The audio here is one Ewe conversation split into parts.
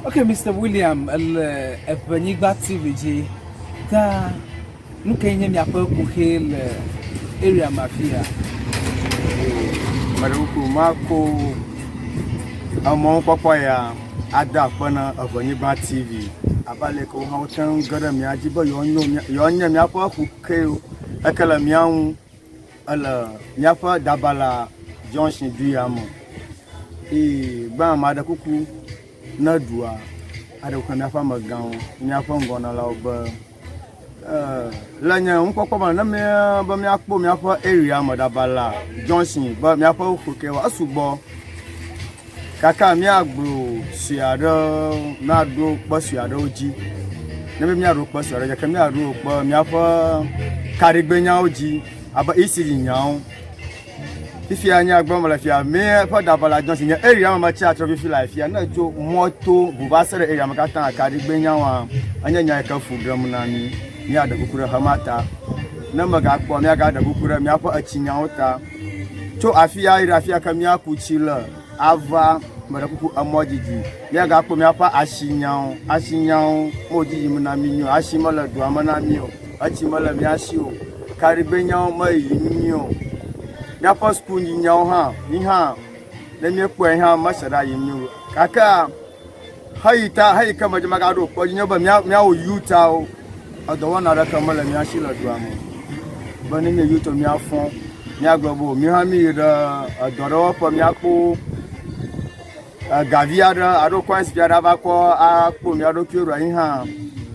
Ok, Mister William, ele Eʋenyigba TV dzi. Ta nu kae nye miaƒe kuxi le area me afi ya? Meɖe kuku mako emɔnukpɔkpɔ ya ade akpe na Eʋenyigba TV abe ale ke wo hã wote ŋu ge ɖe mía dzi be yewoanyo yewoanye míaƒe kuxiwo eke le mía ŋu ele míaƒe Dabala Junction du ya me. Eye gbã maɖe kuku ne dua aɖe kuku na míaƒe amegãwo, míaƒe ŋgɔnɔlawo be le nye nukpɔkpɔ me ne mía be míakpɔ míaƒe area me Dabala Junction be míaƒe kuxiwo esugbɔ. Gake míagblɔ sue aɖe, míaɖo kpe sue aɖewo dzi. Ne be míaɖo kpe sue aɖe dzi, ke míaɖo kpe míaƒe kaɖigbenyawo dzi abe ECD nyawo. Fifia nye agbe mele fia, míaƒe ɖaʋala dzɔ si nye area me metsia tre fifi le afia. Ne etso mɔto ʋu va se ɖe area me katã kaɖigbenyawoa, enye nya yi ke fu ɖem na mí. Míaɖe kuku ɖe xema ta. Ne megakpɔ, míagaɖe kuku ɖe míaƒe etsinyawo ta. Tso afi ya yi ɖe afi ya ke míaku tsi le ava meɖe kuku emɔ didi. Míagakpɔ míaƒe asinyawo, asinyawo mewɔ dzi yim na mí nyuie o. Asi mele dua me na mí o. Etsi mele mía si o. Kaɖigbenyawo meyim nyuie o. Míaƒe sukunyinyawo hã, mí hã ne míekpɔe hã mese ɖa yim nyuie o. Gakea Heyi ta heyi ke medze magaɖo kpɔ dzi nye be mía míawo Yutawo edɔwɔna aɖeke mele mía si le dua me o. Be ne míe Yutɔ míafɔ míagblɔ be o mí hã míyi ɖe edɔ ɖe wɔƒe míakpɔ egavi aɖe alo coins vi aɖe ava kɔ akpɔ mía ɖokuiwo ɖo anyi hã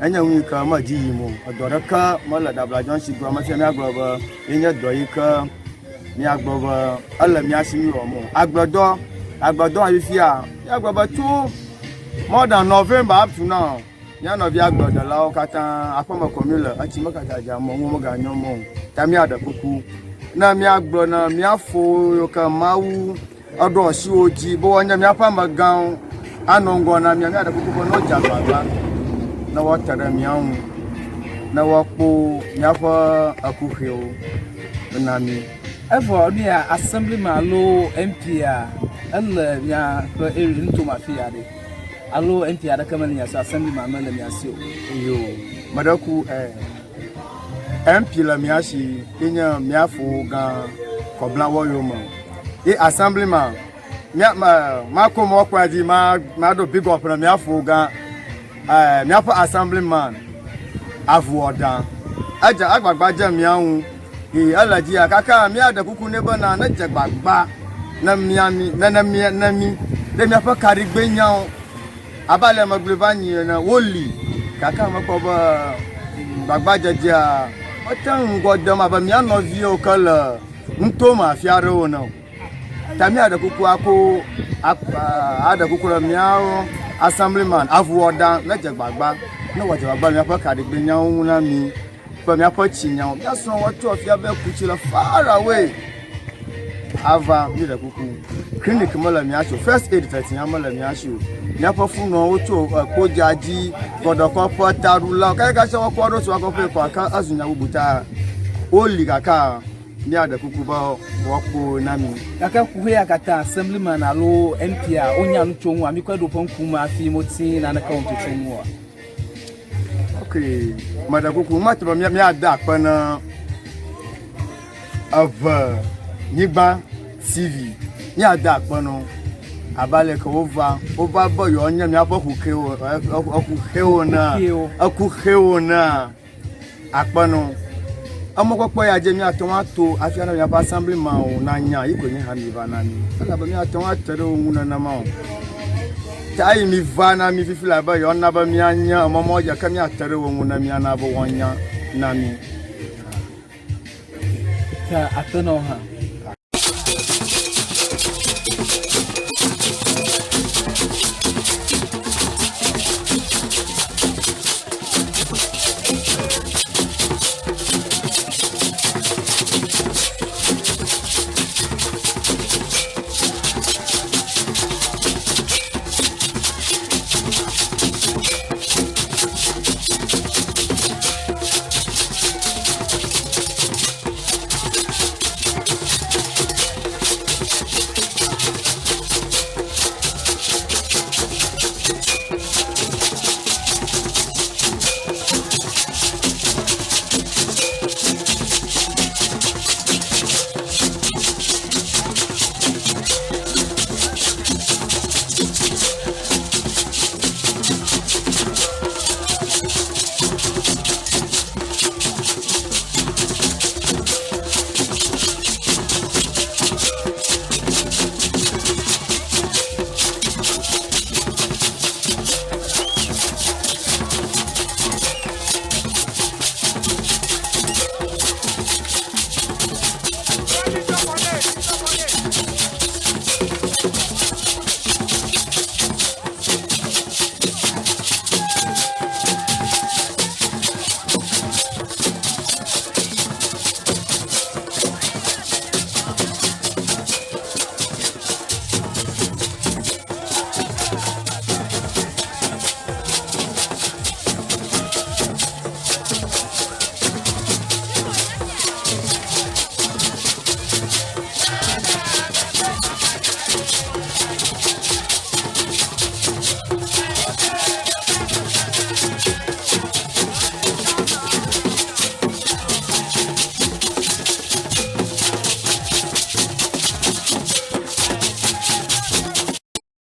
enye nu yi ke medzi yim o. Edɔ ɖeke mele Dabla Junction dua me fia míagblɔ be yenye dɔ yi ke míagblɔ be ele mía si míwɔm o. Agbledɔ agbledɔ hã fifia míagblɔ be tso more than November up to now mía nɔvi agbledelawo katã aƒeme ko míle etsi megadzadza mɔ ŋu meganyɔ mɔ o. Ta míaɖe kuku ne míagblɔ na mía fowo yiwo ke Mawu eɖo asi wo dzi be woanye míaƒe amegãwo anɔ ŋgɔ na mía. Míaɖe kuku be ne wodze agbagba ne woate ɖe mía ŋu ne woakpɔ míaƒe ekuxiwo na mí. Evɔ nu ya assemblyman alo MP a ele miaƒe area nutome afi ya ɖe? Alo MP aɖeke mele mia si o, assemblyman mele mia si o? Yo, meɖe ku eh, MP le mía si ye nye mía fo gã Kɔbla Wɔyome. Ye assemblyman mía makɔ mɔ kpɔa dzi ma maɖo big up na mía fo gã eh, míaƒe assemblyman Avuɔdan. Edze agbagba dze mía ŋu yi ele dzia kaka míaɖe kuku nɛ bena ne dze gbagba ne mía mi ne ne mía ne mí ɖe míaƒe kaɖigbenyawo Abe ale megblɔe va nyi ene, woli, gake mekpɔ be gbagbadzedzea mete ŋu ŋgɔ dem abe mía nɔviwo ke le nutome afi aɖewo ene o. Ta míaɖe kuku ako aɖe kuku ɖe míawo assemblyman avuwɔɖa nedze gbagba ne wòadze gbagba le míaƒe kaɖigbɛnyawo ŋu na mí kple míaƒe tsinyawo. Mía srɔ̃ woatsɔ afia be ku tsi le far away ava míɖe kuku. Clinic mele mía si o, first aid teti hã mele mía si o. Míaƒe funɔwo tso ekpodza dzi, gɔdɔkɔƒe, taɖulawo, kakaka woakɔ ɖo si woakɔ ƒe kɔ ke ezu nya bubu ta woli gake míaɖe kuku be woakpɔ na mí. Gake kuxi ya katã assemblyman alo MP a wonya nu tso ŋu, amikɔe ɖo woƒe ŋkume hafi moti naneke wɔm tso ŋu oa? Ok, meɖe kuku, mate be míade akpe na eve nyigba TV. Míade akpe na wo abe ale ke wova, wova be yewoanye míaƒe kuxewo, ekuxewo na, ekuxewo na. Akpe na wo. Emɔkpɔkpɔ ya dzi míate ŋu ato hafi ana míaƒe assemblymanwo nanya yi koe nye hã miva na mí. Elabe míate ŋu ate ɖe wo ŋu nenema o. Ta eyi miva na mí fifi la be yewoana be míanye emɔmɔ dzi ke míate ɖe wo ŋu ne míana be woanya na mí. Ta akpe na wo hã.